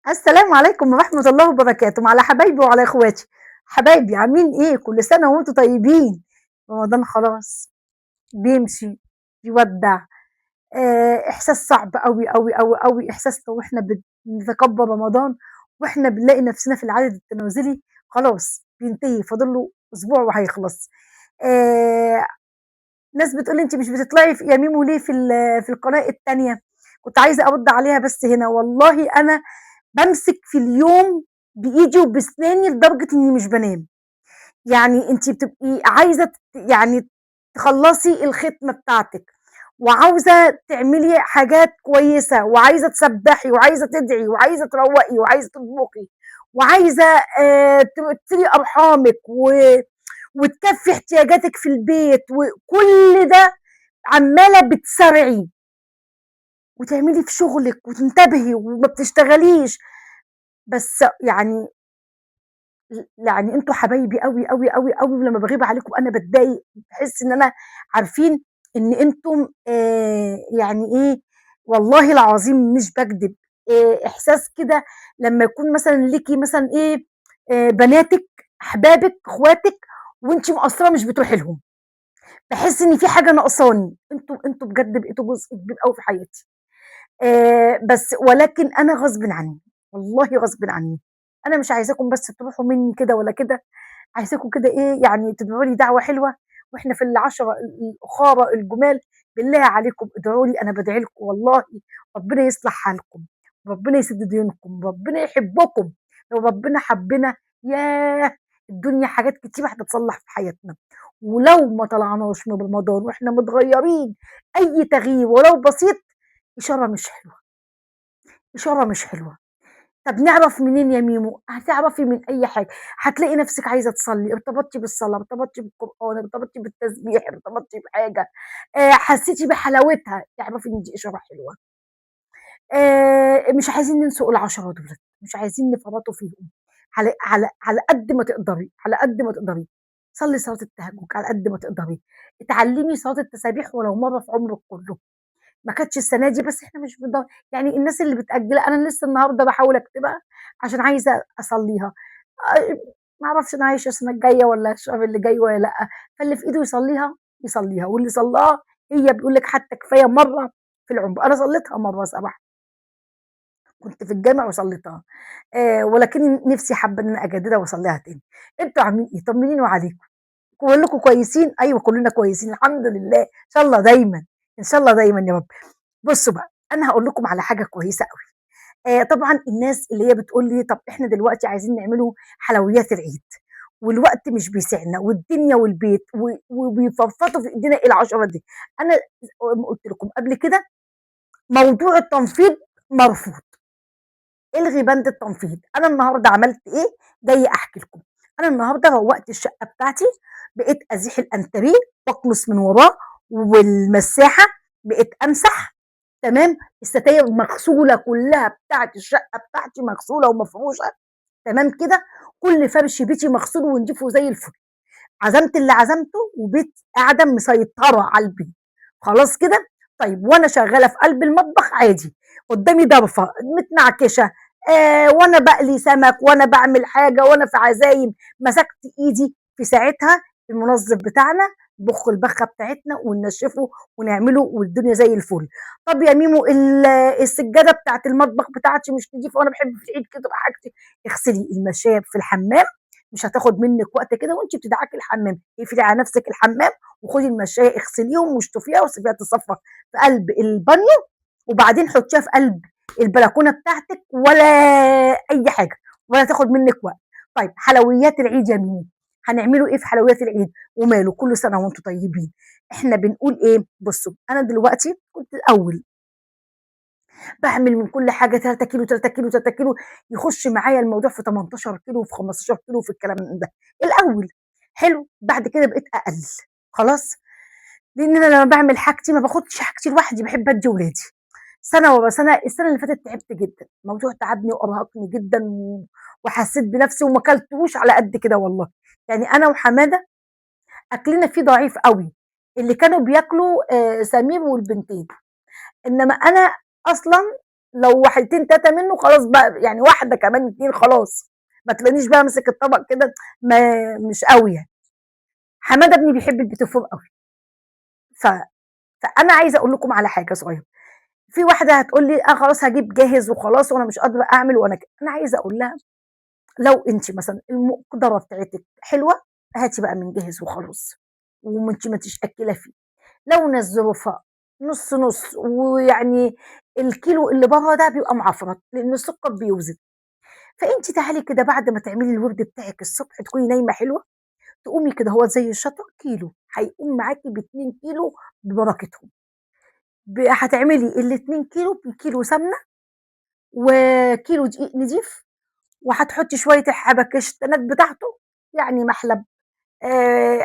السلام عليكم ورحمة الله وبركاته على حبايبي وعلى اخواتي. حبايبي عاملين ايه؟ كل سنة وانتم طيبين. رمضان خلاص بيمشي بيودع. احساس صعب قوي قوي قوي قوي، احساسنا واحنا بنتقبل رمضان واحنا بنلاقي نفسنا في العدد التنازلي خلاص بينتهي، فاضل له اسبوع وهيخلص. آه ناس بتقول لي انت مش بتطلعي يا ميمو ليه في القناة الثانية؟ كنت عايزه ارد عليها بس هنا والله انا بمسك في اليوم بايدي وبسناني لدرجة اني مش بنام. يعني انت بتبقي عايزه يعني تخلصي الختمة بتاعتك، وعاوزه تعملي حاجات كويسة، وعايزه تسبحي، وعايزه تدعي، وعايزه تروقي، وعايزه تطبخي، وعايزه تغسلي ارحامك وتكفي احتياجاتك في البيت، وكل ده عماله بتسرعي وتعملي في شغلك وتنتبهي وما بتشتغليش. بس يعني انتوا حبايبي قوي قوي قوي قوي، ولما بغيب عليكم انا بتضايق، بحس ان انا عارفين ان انتم يعني ايه، والله العظيم مش بكذب. احساس كده لما يكون مثلا ليكي مثلا ايه، بناتك احبابك اخواتك وانتي مقصرة مش بتروحي لهم، بحس ان في حاجة ناقصاني. انتوا بجد بقيتوا جزء كبير قوي في حياتي. بس ولكن انا غصب عني، والله غصب عني، انا مش عايزاكم بس تروحوا مني كده ولا كده، عايزاكم كده ايه يعني تدعوا لي دعوه حلوة واحنا في العشرة الاخاره الجمال. بالله عليكم ادعوا لي، انا بدعي لكم والله ربنا يصلح حالكم، ربنا يسد ديونكم، ربنا يحبكم. لو ربنا حبنا ياه الدنيا حاجات كتير هتتصلح في حياتنا. ولو ما طلعناش من رمضان واحنا متغيرين اي تغيير ولو بسيط، اشارة مش حلوة، اشارة مش حلوة. طب نعرف منين يا ميمو؟ هتعرفي من اي حاجة. هتلاقي نفسك عايزه تصلي، ارتبطتي بالصلاة، ارتبطتي بالقران، ارتبطتي بالتسبيح، ارتبطتي بحاجة، حسيتي بحلاوتها، تعرفي ان دي اشارة حلوة. مش عايزين ننسوا العشرة دول، مش عايزين نفرطوا فيهم. على على على قد ما تقدري، على قد ما تقدري صلي صلاة التهجد على قد ما تقدري، اتعلمي صلاة التسابيح ولو مرة في عمرك كله. ما كانتش السنة دي بس احنا مش بنض... يعني الناس اللي بتاجلها، انا لسه النهارده بحاول اكتبها عشان عايزه اصليها. ما اعرفش انا عايشه السنة الجاية ولا الشهر اللي جاي ولا لا، فاللي في ايده يصليها يصليها، واللي صلاها هي بيقول لك حتى كفاية مرة في العمر. انا صليتها مرة صراحة، كنت في الجامع وصليتها، ولكن نفسي حابة ان انا اجددها واصليها تاني. انتوا عاملين ايه؟ طمنيني وعليكم. كلكم كويسين؟ ايوه كلنا كويسين الحمد لله، ان شاء الله دايما، ان شاء الله دايما يا رب. بصوا بقى، انا هقول لكم على حاجة كويسة قوي. طبعا الناس اللي هي بتقول لي طب احنا دلوقتي عايزين نعمله حلويات العيد والوقت مش بيسعنا والدنيا والبيت وبيفرفطوا في ايدينا ايه العشرة دي. انا قلت لكم قبل كده موضوع التنفيض مرفوض، الغي بند التنفيض. انا النهارده عملت ايه؟ جاي احكي لكم. انا النهارده روقت الشقة بتاعتي، بقيت ازيح الانتريه واكنس من وراه، والمساحة بقيت امسح تمام، الستاير مغسوله كلها بتاعت الشقة بتاعتي مغسوله ومفروشه تمام كده، كل فرش بيتي مغسول ونضيفه زي الفل. عزمت اللي عزمته وبيت قاعدة مسيطرة على البيت خلاص كده. طيب وانا شغالة في قلب المطبخ عادي، قدامي ضرفه متنعكشه، وانا بقلي سمك وانا بعمل حاجة وانا في عزايم، مسكت ايدي في ساعتها المنظف بتاعنا بخ البخه بتاعتنا وننشفه ونعمله والدنيا زي الفل. طب يا ميمو السجادة بتاعت المطبخ بتاعتي مش نضيفه وانا بحب في العيد كده تبقى حاجتي، اغسلي المشاب في الحمام، مش هتاخد منك وقت كده وانت بتدعكي الحمام، اقفلي على نفسك الحمام وخدي المشايه اغسليهم واشطفيها وسيبيها تصفى في قلب البانيو، وبعدين حطيها في قلب البلكونه بتاعتك ولا اي حاجة ولا تاخد منك وقت. طيب حلويات العيد يا ميمو هنعمله ايه في حلويات العيد؟ وماله، كل سنة وانتم طيبين. احنا بنقول ايه؟ بصوا انا دلوقتي كنت الاول بعمل من كل حاجة 3 كيلو 3 كيلو 3 كيلو، يخش معايا الموضوع في 18 كيلو وفي 15 كيلو وفي الكلام ده الاول. حلو، بعد كده بقيت اقل خلاص، لان انا لما بعمل حاجتي ما باخدش حاجتي لوحدي، بحب ادي ولادي سنة ورا سنة. السنة اللي فاتت تعبت جدا، الموضوع تعبني وارهقني جدا وحسيت بنفسي وما اكلتوش على قد كده والله. يعني انا وحماده اكلنا فيه ضعيف قوي، اللي كانوا بياكلوا سمير والبنتين، انما انا اصلا لو واحدتين 3 منه خلاص بقى، يعني واحدة كمان 2 خلاص، ما تلاقينيش بقى أمسك الطبق كده، ما مش أوي يعني. حمادة ابني بيحب البيتيفور أوي. ف فأنا عايزة أقول لكم على حاجة صغيرة. في واحدة هتقول لي خلاص هاجيب جاهز وخلاص وأنا مش قادرة أعمل وأنا أنا عايزة أقول لها لو أنتِ مثلًا المقدرة بتاعتِك حلوة، هاتي بقى من جاهز وخلاص، وأنتِ ما أنتيش أكّلة فيه. لو ناس ظروفها نُص نُص، ويعني الكيلو اللي برّه ده بيبقى معفرط، لإن السكر بيوزن. فأنتِ تعالي كده بعد ما تعملي الورد بتاعِك الصبح تكوني نايمة حلوة، تقومي كده هو زي الشطة كيلو، هيقوم معاكِ ب2 كيلو ببركتهم. هتعملي ال2 كيلو بكيلو سمنة وكيلو دقيق نضيف، وهتحطي شوية الحبكشتنات بتاعته، يعني محلب،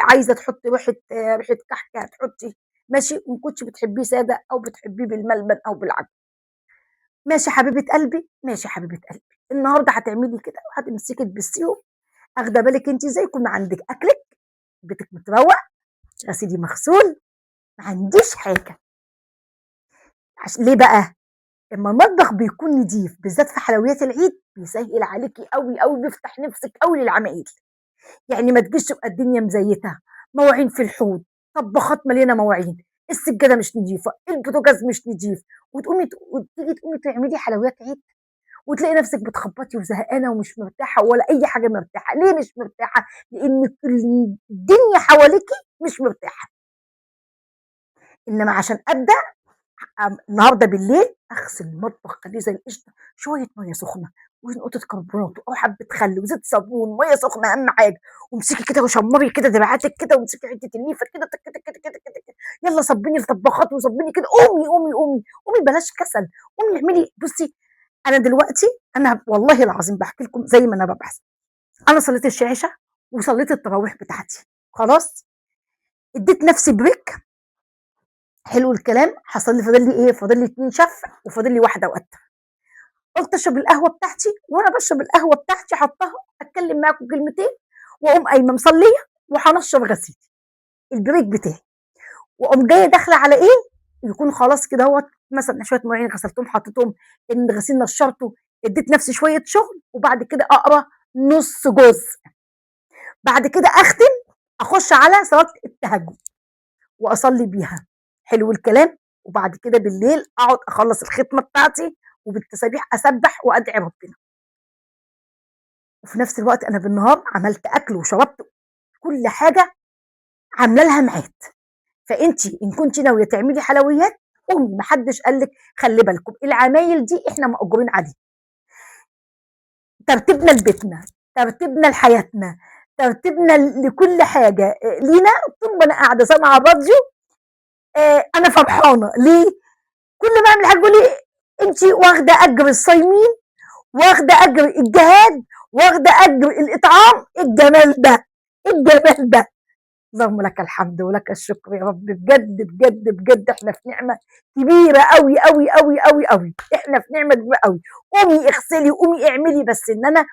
عايزة تحطي ريحة كحكة هتحطي، ماشي، وإن كنتِ بتحبيه سادة أو بتحبيه بالملبن أو بالعجوة. ماشي حبيبة قلبي، ماشي حبيبة قلبي. النهارده هتعملي كده وهتمسكي تبسيهم، أخدة بالك أنتِ إزاي؟ يكون عندك أكلك، بيتك متروق، غسيلي مغسول، ما عنديش حاجة. ليه بقى؟ لما المطبخ بيكون نضيف بالذات في حلويات العيد بيسهل عليكي قوي قوي، بيفتح نفسك قوي للعمايل. يعني ما تجيش تبقى الدنيا مزيتة، مواعين في الحوض، طباخات مليانة مواعين، السجادة مش نضيفة، البوتاجاز مش نضيف، وتيجي تقومي تعملي حلويات عيد وتلاقي نفسك بتخبطي وزهقانة ومش مرتاحة ولا أي حاجة مرتاحة. ليه مش مرتاحة؟ لأن الدنيا حواليكي مش مرتاحة. إنما عشان أبدأ النهارده بالليل أغسل المطبخ خليه زي القشطة، شوية مية سخنة ونقطة كربونات أو حبة خل وزيت صابون، مية سخنة أهم حاجة، وامسكي كده وشمري كده دراعاتك كده، وامسكي حتة الليفة كده تك تك تك تك تك، يلا صبيني الطباخات وصبيني كده، قومي قومي قومي قومي، بلاش كسل، قومي اعملي. بصي أنا دلوقتي أنا والله العظيم بحكي لكم زي ما أنا ببحث، أنا صليت العشاء وصليت التراويح بتاعتي خلاص، اديت نفسي break، حلو الكلام. حصل لي فاضل لي ايه؟ فاضل لي 2 شفع وفاضل لي واحده وقتها. قلت اشرب القهوه بتاعتي، وانا بشرب القهوه بتاعتي حطها اتكلم معاكم كلمتين واقوم قايمه مصليه وهنشر غسيلي ال break بتاعي، واقوم جايه داخله على ايه؟ يكون خلاص كده اهوت، مثلا شويه مواعين غسلتهم حطيتهم، الغسيل نشرته، اديت نفسي شويه شغل، وبعد كده اقرا نص جزء، بعد كده اختم اخش على صلاه التهجد واصلي بيها. حلو الكلام. وبعد كده بالليل اقعد اخلص الختمه بتاعتي وبالتسابيح اسبح وادعي ربنا. وفي نفس الوقت انا بالنهار عملت اكل وشربت كل حاجه عامله لها ميعاد. فانتي ان كنتي ناويه تعملي حلويات قومي، محدش قال لك خلي بالكم العمايل دي احنا مأجورين عليها. ترتيبنا لبيتنا، ترتيبنا لحياتنا، ترتيبنا لكل حاجه لينا. طول ما انا قاعده سامعه الراديو انا فرحانه. ليه؟ كل ما اعمل حاجه يقول لي انت واخده اجر الصايمين، واخده اجر الجهاد، واخده اجر الاطعام. ايه الجمال ده؟ ايه الجمال ده؟ اللهم لك الحمد ولك الشكر يا رب. بجد بجد بجد احنا في نعمه كبيره قوي قوي قوي قوي قوي، احنا في نعمه كبيره قوي. قومي اغسلي، قومي اعملي، بس ان انا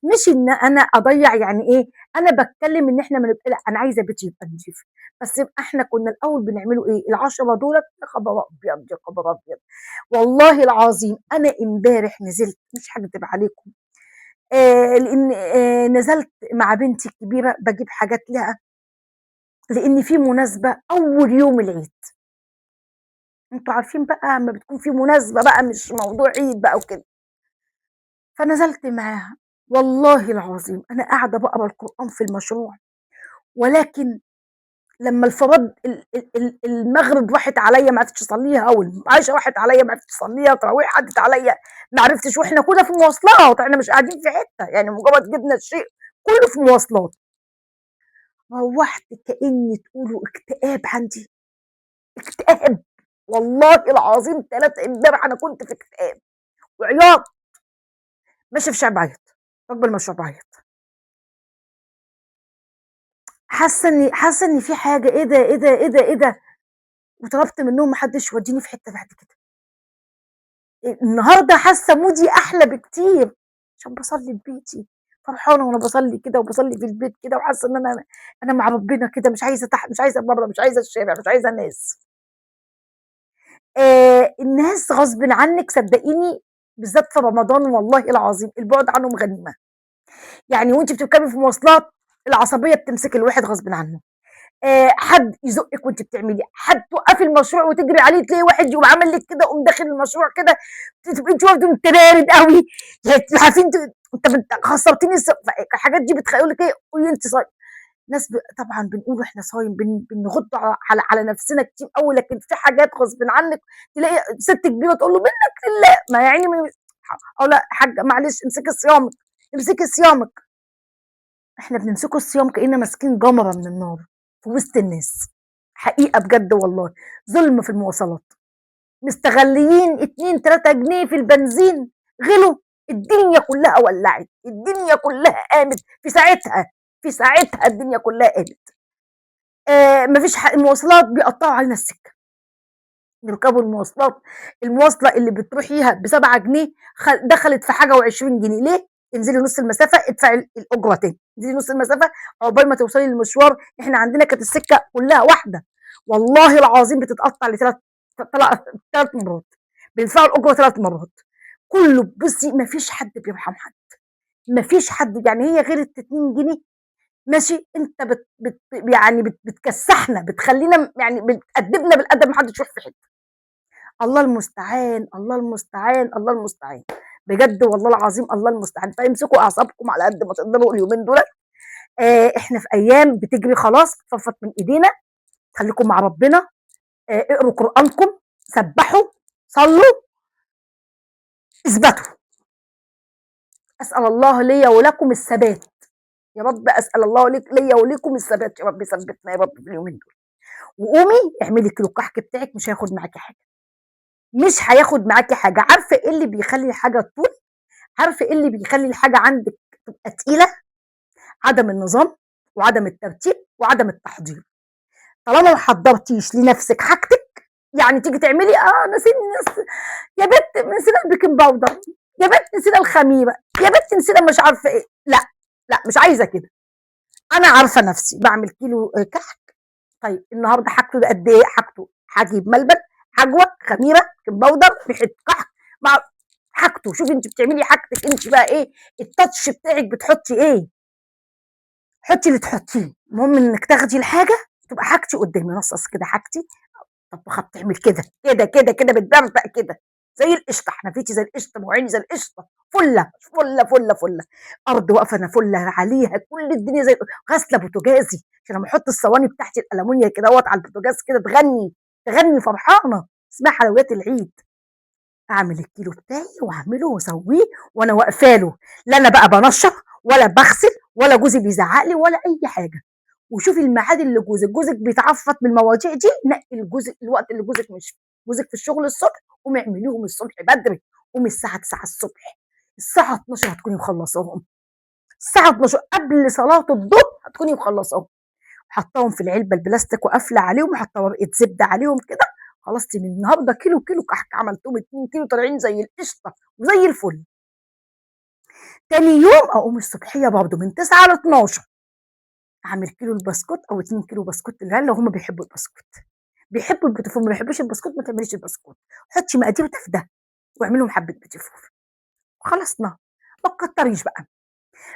مش ان انا اضيع. يعني ايه؟ انا بتكلم ان احنا ما نبقى، لا انا عايزه بيتي يبقى نضيف، بس يبقى احنا كنا الاول بنعمله ايه؟ ال10 دولت يا خبر ابيض يا خبر ابيض. والله العظيم انا امبارح نزلت، مش هكدب عليكم، لان نزلت مع بنتي الكبيره بجيب حاجات لها، لان في مناسبه اول يوم العيد. انتوا عارفين بقى اما بتكون في مناسبه بقى مش موضوع عيد بقى وكده. فنزلت معاها، والله العظيم انا قاعده بقرا القران في المشروع، ولكن لما الفرض المغرب راحت عليا ما عرفتش اصليها، والعشاء راحت عليا ما عرفتش اصليها، تراويح عدت عليا ما عرفتش، واحنا كنا في مواصلات، احنا مش قاعدين في حته، يعني مجرد جبنا الشيء كله في مواصلات. روحت كاني تقولوا اكتئاب عندي، اكتئاب والله العظيم 3 امبارح انا كنت في اكتئاب وعياط، ماشيه في الشارع بعيط، راكبه المشروع بعيط، حاسه ان في حاجه، ايه ده ايه ده ايه ده ايه ده، وطلبت منهم ما حدش يوديني في حته بعد كده. النهارده حاسه مودي احلى بكتير عشان بصلي في بيتي، فرحانه وانا بصلي كده وبصلي في البيت كده، وحاسه ان انا مع ربنا كده، مش عايزه تحت، مش عايزه بره، مش عايزه الشارع، مش عايزه الناس. الناس غصب عنك صدقيني بالذات في رمضان والله العظيم البُعد عنهم غنيمة. يعني وأنتِ بتركبي في مواصلات العصبية بتمسك الواحد غصبٍ عنه. حد يزُقِّك وأنتِ بتعملي، حد توقّفي المشروع وتجري عليه تلاقي واحد يقوم عامل لِك كده ويقوم داخل المشروع كده، تبقي أنتِ واخدة وأنتِ بارد أوي، يعني أنتم عارفين أنتم طب أنت خسرتيني الحاجات دي يقول لِك إيه، قولي أنتِ صايمة. ناس طبعًا بنقول وإحنا صايم بنغُض على نفسنا كتير أوي، لكن في حاجات غصبٍ عنِّك تلاقي ست كبيرة تقول له منك لله، ما يا عيني أقول لها حاجة معلش امسكي صيامِك، امسكي صيامِك. إحنا بنمسكوا الصيام كأننا ماسكين جمرة من النار في وسط الناس، حقيقة بجد والله، ظلم في المواصلات، مستغليين 2 3 جنيه في البنزين غلوا، الدنيا كلها ولعت، الدنيا كلها قامت في ساعتها، في ساعتها الدنيا كلها قامت. مفيش حق، المواصلات بيقطعوا علينا السكة، نركبوا المواصلات، المواصلة اللي بتروحيها ب7 جنيه دخلت في حاجة وعشرين جنيه، ليه؟ انزلي نص المسافة ادفعي الأجرة تاني، انزلي نص المسافة عقبال ما توصلي للمشوار. احنا عندنا كانت السكة كلها واحدة والله العظيم بتتقطع تلات مرات، بيدفعوا الأجرة 3 مرات، كله. بصي مفيش حد بيرحم حد، مفيش حد، يعني هي غير 2 جنيه ماشي، انت بت بت يعني بت بتكسحنا، بتخلينا يعني بتأدبنا بالأدب، ما حدش يروح في حتة. الله المستعان، الله المستعان، الله المستعان، بجد والله العظيم الله المستعان. فامسكوا اعصابكم على قد ما تقدروا اليومين دول. احنا في ايام بتجري خلاص، بتفضفض من ايدينا. خليكم مع ربنا، اقروا قرانكم، سبحوا، صلوا، اثبتوا. اسال الله ليا ولكم الثبات يا رب، اسال الله ليا ولكم الثبات يا رب، ثبتنا يا رب في اليومين دول. وقومي اعملي كيلو الكحك بتاعك، مش هياخد معاكي حاجة، مش هياخد معاكي حاجة. عارفه ايه اللي بيخلي الحاجة تطول؟ عارفه ايه اللي بيخلي الحاجة عندك تبقى تقيلة؟ عدم النظام وعدم الترتيب وعدم التحضير. طالما ما حضرتيش لنفسك حاجتك، يعني تيجي تعملي نسينا يا بت نسينا البيكنج باودر، يا بت نسينا الخميره، يا بت نسينا مش عارفه ايه، لا لا مش عايزه كده. انا عارفه نفسي بعمل كيلو كحك، طيب النهارده حاجته ده قد ايه؟ حاجته هجيب ملبن، عجوه، خميره، بيكنج باودر، ريحه كحك مع حاجته. شوفي انت بتعملي حاجتك انت بقى ايه التاتش بتاعك، بتحطي ايه، حطي اللي تحطيه، المهم انك تاخدي الحاجة تبقى حاجتي قدامي، نصص كده حاجتي. طبخه بتعمل كده كده كده كده، بتبربق كده زي القشطه، حنفيتي زي القشطه، وعيني زي القشطه، فله فله فله فله، ارض واقفة انا فله عليها، كل الدنيا زي غاسله بوتاجازي، عشان لما احط الصواني بتاعتي الالومنيا كده اهوت على البوتاجاز كده تغني تغني فرحانة، اسمها حلويات العيد. اعمل الكيلو بتاعي واعمله واسويه وانا واقفة له، لا انا بقى بنشر ولا بغسل ولا جوزي بيزعق لي ولا اي حاجة. وشوفي الميعاد اللي جوزك بيتعفط من المواضيع دي، نقي الوقت اللي جوزك مش فيه، جوزك في الشغل الصبح قومي اعمليهم الصبح بدري، قومي الساعة 9 الصبح، الساعة 12 هتكوني مخلصاهم، الساعة 12 قبل صلاة الظهر هتكوني مخلصاهم، حطاهم في العلبة البلاستيك وقافله عليهم، وحاطه ورقة زبدة عليهم كده. خلصتي من النهارده كيلو كيلو كحك، عملتهم 2 كيلو طالعين زي القشطه وزي الفل. تاني يوم اقوم الصبحية برضه من 9 ل 12 اعمل كيلو البسكوت او 2 كيلو بسكوت للعيال لو هم بيحبوا البسكوت، بيحبوا البيتيفور، ما بيحبوش البسكوت ما تعمليش البسكوت، حطي مقادير ده في ده واعملي لهم حبه بيتيفور وخلصنا. ما تكتريش بقى،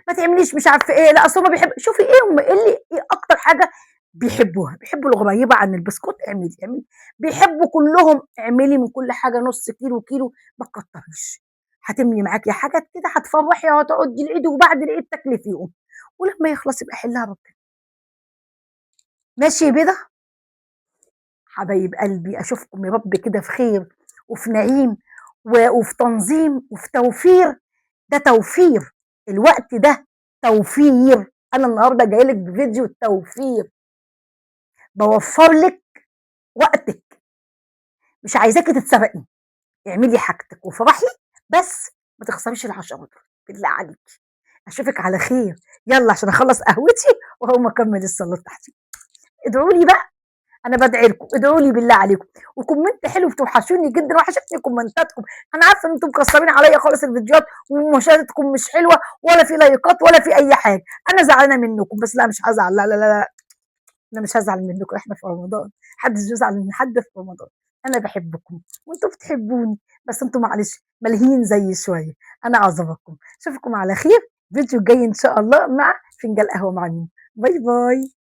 ما تعمليش مش عارفه ايه، لا اصل هم بيحبوا، شوفي ايه هم ايه اللي ايه اكتر حاجة بيحبوها، بيحبوا الغريبة عن البسكوت اعملي، اعملي، بيحبوا كلهم اعملي من كل حاجة نص كيلو كيلو، ما تكتريش، هتملي معاكي حاجات كده هتفرحي وهتقعدي العيد وبعد العيد تاكلي فيهم، ولما يخلص يبقى حلها ربنا. ماشي يا بيضة حبايب قلبي، اشوفكم يا رب كده في خير وفي نعيم وفي تنظيم وفي توفير. ده توفير الوقت، ده توفير. انا النهارده جايلك بفيديو التوفير، بوفر لك وقتك، مش عايزاكي تتسبقي، اعملي حاجتك وفرحي بس ما تخسريش ال10 دول بالله عليكي. اشوفك على خير، يلا عشان اخلص قهوتي وهقوم اكمل الصلاة بتاعتي. ادعوا لي بقى، انا بدعي لكم، ادعوا لي بالله عليكم، و comment حلو، بتوحشوني جدا، وحشتني كومنتاتكم. انا عارفه ان انتم مكسرين عليا خالص الفيديوهات ومشاهدتكم مش حلوة ولا في لايكات ولا في اي حاجة، انا زعلانة منكم، بس لا مش هزعل، لا لا لا لا، انا مش هزعل منكم، احنا في رمضان، محدش بيزعل من حد في رمضان. أنا باحبكم وأنتم بتحبوني، بس أنتم معلش ملهيين زيي شوية، أنا عذراكم. أشوفكم على خير فيديو الجاي إن شاء الله مع فنجان قهوة مع ميمو. باي باي.